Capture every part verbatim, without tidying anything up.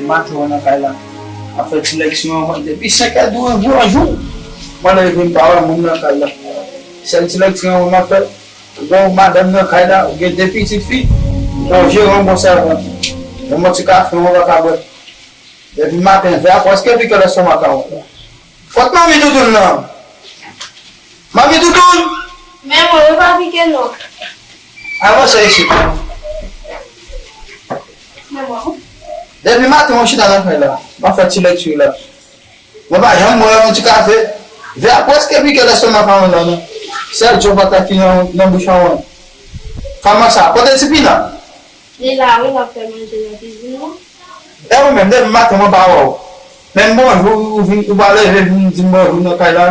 Maten an nan kay la. M ap fè ti lèkti an, depi senk è, dwe jou an jou. Mwen leve m pa wè moun nan kay la. Sèl ti lèkti an mwen m ap fè. Gon madanm nan kay la, ou gen de pitit fi, gon jeran, gon sèvant. Yon bon ti kafe, yon vakabon. Depi maten, vè a prèske pike lèstomak an. Kot manmi Doudoun nan? Manmi Doudoun! Men mwen, yo pa pike non. Avanse isit. Men mwen. Depi maten, mwen chita nan kay la. M ap fè ti lèkti la. Mwen pa janm bwè yon ti kafe. Vè a prèske pike lèstomak an la, non. Sèl djòb ata ki nan, nan bouch an mwen. Kòman sa? Kote Tipina? Li la, wi, l ap fè manje nan kizin nan. E ou menm, depi maten mwen pa wè w. Menm bonjou, ou vin, ou pa leve vin di m bonjou nan kay la.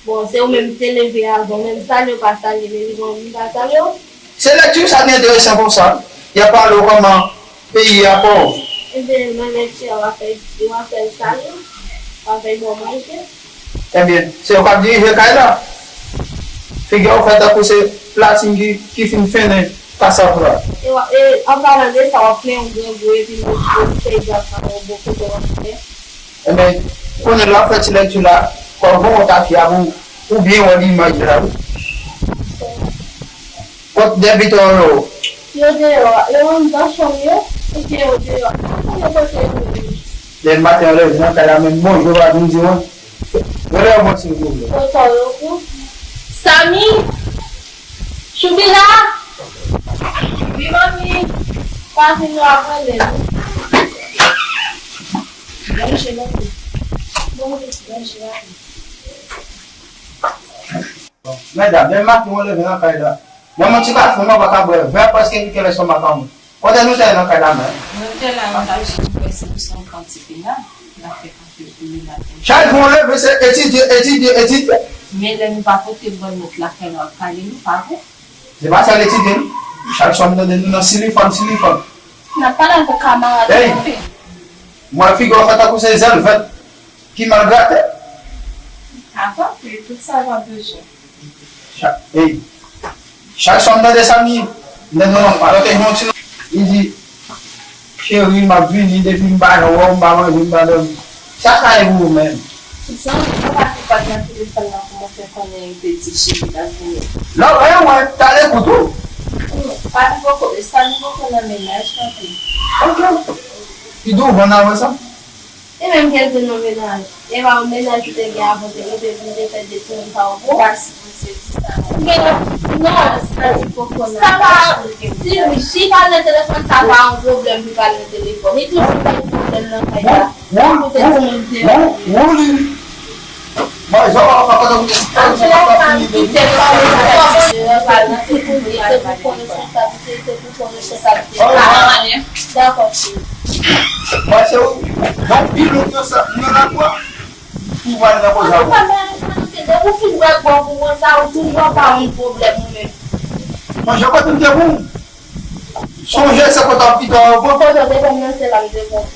Bon, se ou menm ki te leve avan, menm salye w pa salye m, epi bon, m pa salye w. Se lèkti sa ki enteresan konsa. Y ap pale w kòman peyi a pòv. Ebyen, nan lèkti a, w a fè, w a fè l salye, w a fè l ba w manje. Ebyen, se yo k ap dirije kay la. Figi w fè tankou se Platin ki, ki fin fennen kasav la. E w a, e, an palan de sa, w ap plenyen w grangou epi nou, nou fè egzakteman yon bon kote w ap fè. Ebyen, kounye a w ap fè ti lèkti la, kòman w ta fè a pou, pou byen wè imaj la, wi. Kot dèbitè w yo? Yo deyò, yo anndan chanm yo, epi yo deyò. Yo kote yo ye? Depi maten yo leve nan kay la, menm bonjou yo pa vin di mwen. Rele yo bon silvouplè. Kote yo pou? Sami! Choubina! Wi, manmi! Pa vin yo ap rele nou. Bonjou, manmi. Bonjou, bonjou, manmi. Medam, depi maten mwen leve nan kay la. Ban mwen ti kafe, mwen pa ka bwè. Vè a prèske pike lèstomak an mwen. Kote nou te ye nan kay la menm? Nou te la, nou t ap swiv pwesepsyon Kantipina. N ap fè kafe pou li maten. Chak jou w leve, se etidye, etidye, etidye. Men lè nou pa pote bòn nòt lakay nou ap pale nou, pa vre? Se pa sèl etidye, non. Chak swa m tande nou nan silifòn, silifòn. N ap pale avèk kamarad nou anpil. Mwen figi w fè tankou se zèl vèt ki mal grate. Avan, wi, tout sa w ap bezwen. Chak, ey, chak swa m tande sa, m, m tande yon pale ke yon ti, li di, cheri, m ap vini, depi m pa wè w, m pa manje, m pa dòmi. Sa ka ye pou ou menm? Zanmi, ou pa te pati nan telefòn nan pou mwen fè konnen yo te di cheri t ap vini. Non, e mwen, t al ekout ou. Pa li poko, e sa li poko nan mennaj, tanpri. Ok. Ki douvan nan wè sa? E menm ke l te nan mennaj. E pa yon mennaj ou te gen avan, te rive vin te fè de timoun sa yo pou ou? Pa sipoze di sa non. Men non, non. Sa li poko nan mennaj li te gen. Si, si pale nan telefòn, sa pa yon pwoblèm pou pale nan telefòn. Li toujou gen pwoblèm nan kay la. Kote timoun te ye. Mwen, jan w ap fè kote w te fini de. Kite l pale, pale nan telefòn, se pou pran responsablite, se pou pran responsablite. Dakò, cheri. Mwen, se ou, donk, pi lwen nan sa, nan lakwa, pou pale nan koze a. Antouka, men, depi w fin wè gwo gouwon sa, ou toujou ap ba moun pwoblèm ou menm. Mwen, jan kote m te bon. Sonje se kote w ap pito ankò. Kote w te konn nan se la m te konn.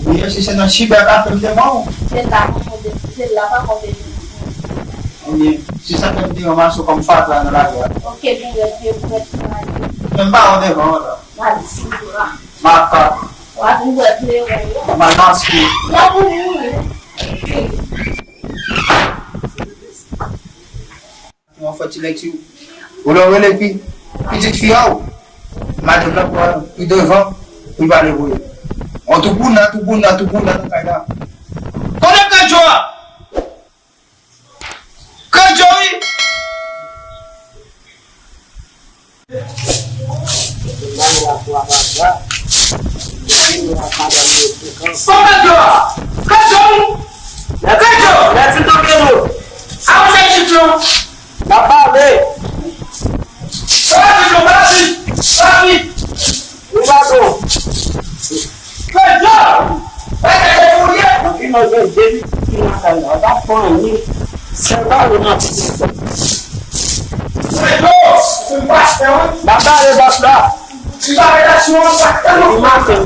Oubyen si se nan chibè kafe m te pran w. Se la, se la pa konte. Ebyen, se sa ke m te ranmase w kòm fatra nan lari a. Ok, bourèt, vye bourèt, mal. Men m pa wè w devan w la. Mal fatra. Makak. W ap bourèt leron yo. Mal maske. L ap mouri. Mwen fè ti lèkti. Ou lè w rele pi, pitit fi a w, madanm nan pran pi devan, pou l pale pou li. On toupouna, toupouna, toupouna nan kay la. Kote Kandjo a? Kandjo wi! Kandjo a? Kandjo wi! Kandjo! Mèt di tanke nou. Avanse isit non. N ap pale. Pati non, pati. Pati. Ou pa bon. Fè djòb. Fè djòb ou ye. Ou ki nan gen de pitit ki nan kay la. Ou pa fè anyen. Sèl pale nan pitit. Fè djòb. Ou pastè, wi. N ap pale bòs la. Ou pa relasyon an, pastè, non. Ou maten,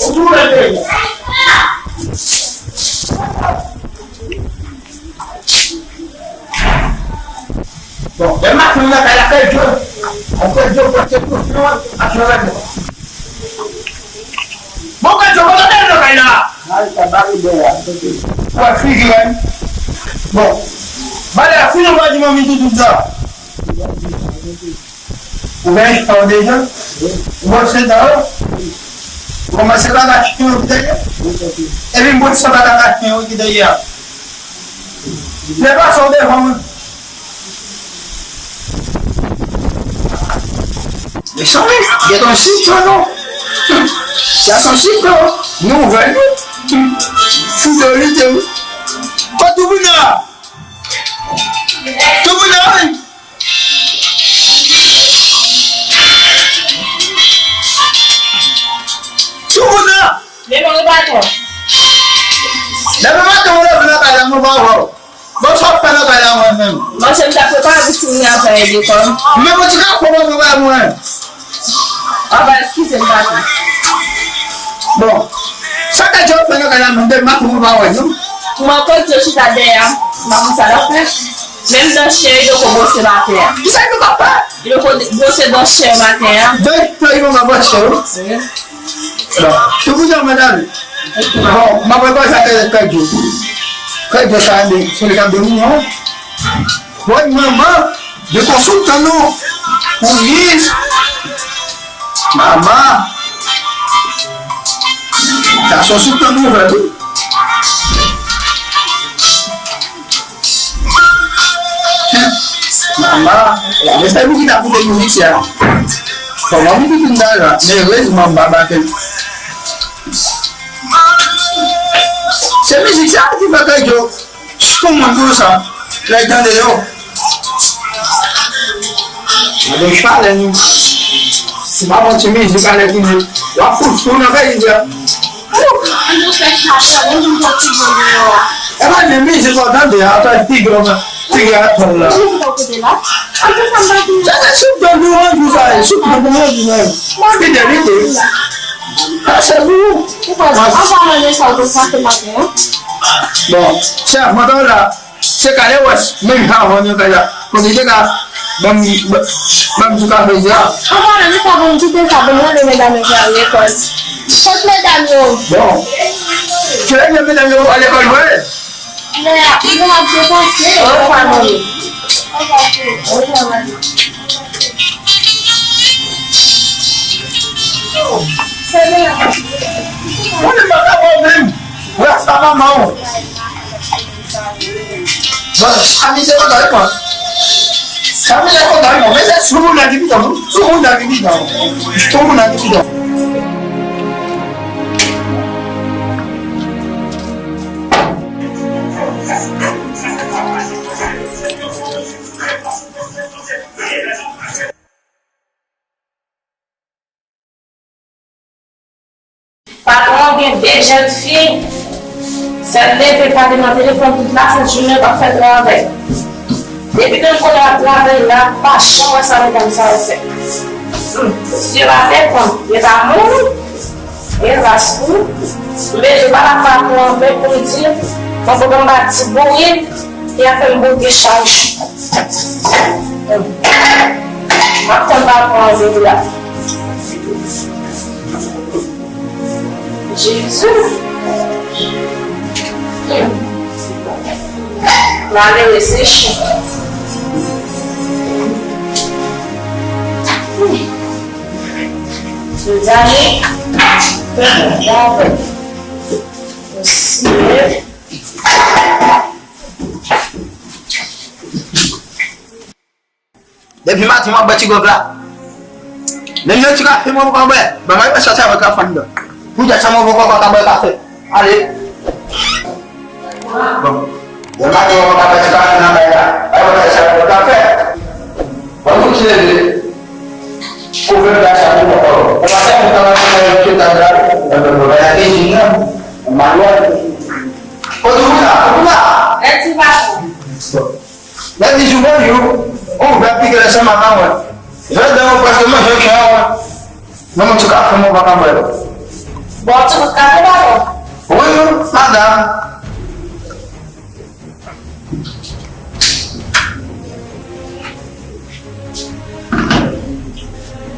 ou maten. Bon, demen maten nan kay la fè djòb. An fè djòb, fè djòb, fè djòb. Ou ka jwe kòman nan kay la? Al, sa ba li dèyè a, kote? Ou wè figi w, wi. Bon. Ba li a, fini w pa di manmi toutou sa. Ou gen chan w deja? Ou bwose dan w? Ou kòmanse pa ka chen yo ki dèyè? Epi m bwose pa ka chen yo ki dèyè a. Lè pase w devan mwen. Mezanmi, gen yon sitwon non. Sa se yon sitwon nouvèl wi. Fidelite wi. Kot Toubouna? Toubouna wi. Toubouna. Demen maten. Demen maten ou leve nan kay la, mwen pa wè w. Bon, sa w ap fè nan kay la mwen menm? Manje m t ap prepare pou timoun yo ap al lekòl. Men mwen ti ka fè mwen bay mwen. Papa, eskize m, papa. Bon, sa Kèdjo ap fè nan kay la menm, demen maten mwen pa wè l non. Mwen kote yo chita dèyè a, m pa konn sa l ap fè. Menm dan chen yo poko bwose atè a. Kisa yo poko fè? Yo poko bwose dan chen yo atè a. Dan chen yo poko bwose yo? Wi. Bon, tout moun jan mwen ale. Bon, m ap pale sa ke Kèdjo. Kèdjo sa de, se li k ap domine, wi. Woy, manman, de konsiltan nou. Pou miz. Manman. Sa se yon siltan nouvèl, wi. Manman, men se li ki ta koute mizik sa. Kòman m te vin la, men erezman m pa bake. Se mizik sa ki fè Kèdjo sou moun konsa, lè y tande yo. Gade chalè nou. Si pa bon ti mizik alè ki nou, w ap fout fou nan peyi a. Ann nou fè chalè, bon nou fè ti bon deyò a. E pa de mizik w ap tande a, sa figi w, figi atòl la. Ki mizik w ap koute la? Ann nou fè m pa di. Sa se sou tan nou anvi sa ye, sou tan nou anvi sa ye. Fidelite. Sa se pou ou. Ou pa di, ann pa mande sa w te pase maten an. Bon, chèf, mwen la. Se kale wès, menm jan avan nan kay la. Kote te ka ban m, ban m ti kafe sa. Anvan, nou pa konn kite sa pou mande medam yo pou al lekòl. Kot medam yo? Bon. Se lè medam yo al lekòl vre? Men, nou ap depanse. Anvan, nou. Mwen, m pa ka wè w menm. Rasta manman w. Bon, sa mizè kontan wi, man. Sa mizè kontan wi, man. Men se sou moun nan ki pi dòm, sou moun nan ki pi dòm. Sou moun nan ki pi dòm. Patwon an gen de jèn fi, sèl leve pa demen nan telefòn tout lasent jounen, pa fè travay. Depi menm kote l ap travay la, pa janm wè sa medam sa yo fè. Hmm, si yo pa fè kont, yo pa mouri. Elas pou ou. M bezwen pale ak patwon an menm pou m di, mwen poko m pa ti bouyi, li ap fè m bouke chak jou. M ap tann patwon an vini la. Jezi. Malere se chen. Mezanmi, fè mwen gade. Mesye. Depi maten m ap bwè ti gòg la. Menm yon ti kafe mwen poko bwè. Ban m al sòti avèk kafe anndan. Poutèt sa mwen poko ka bwè kafe. Ale. Bon. Depi maten mwen poko bwè ti kafe nan kay la. Al bwè kafe. Bon, fouti leve. Kouvè bagay sa pou mwen. Ou pa fè mwen travay pou mwen, mwen travay. Mwen pa la kizin nan. Mwen mal wè. Kote ou la? Ou la? Lè ti patwon. Lè di jou bonjou, ou vè pike lè se maten wè. Vè dan ou prèske manje chay wè. Nan mwen ti kafe mwen pa ka bwè. Bon, ti kout kafe pa bon? Wi, wi, madanm.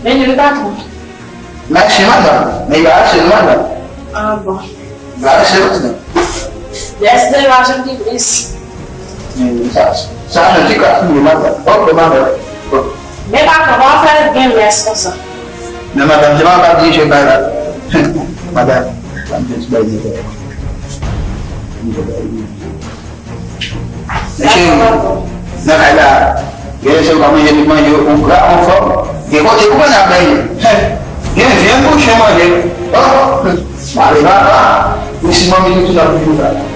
Vini, wi, patwon. Mèsi, madanm. Men yo ase, madanm. Ah, bon. Ba, se yon ti. Yes, de la, jan ki plis. Sa, sa, nan ti ka, tou, madan. Ok, madan. Men pa konn, pa fè l gen lès konsa. Men madan, se pa dirije bay la. Madan, pa m te ti bay di. Mesye, nan kay la, gen se w ka manje, tout manje, ou gra, anfòm. Gen kote ou konn ap manje. Gen vyann kouchen manje. Oh, pale papa. Ou si manmi tout la pou la.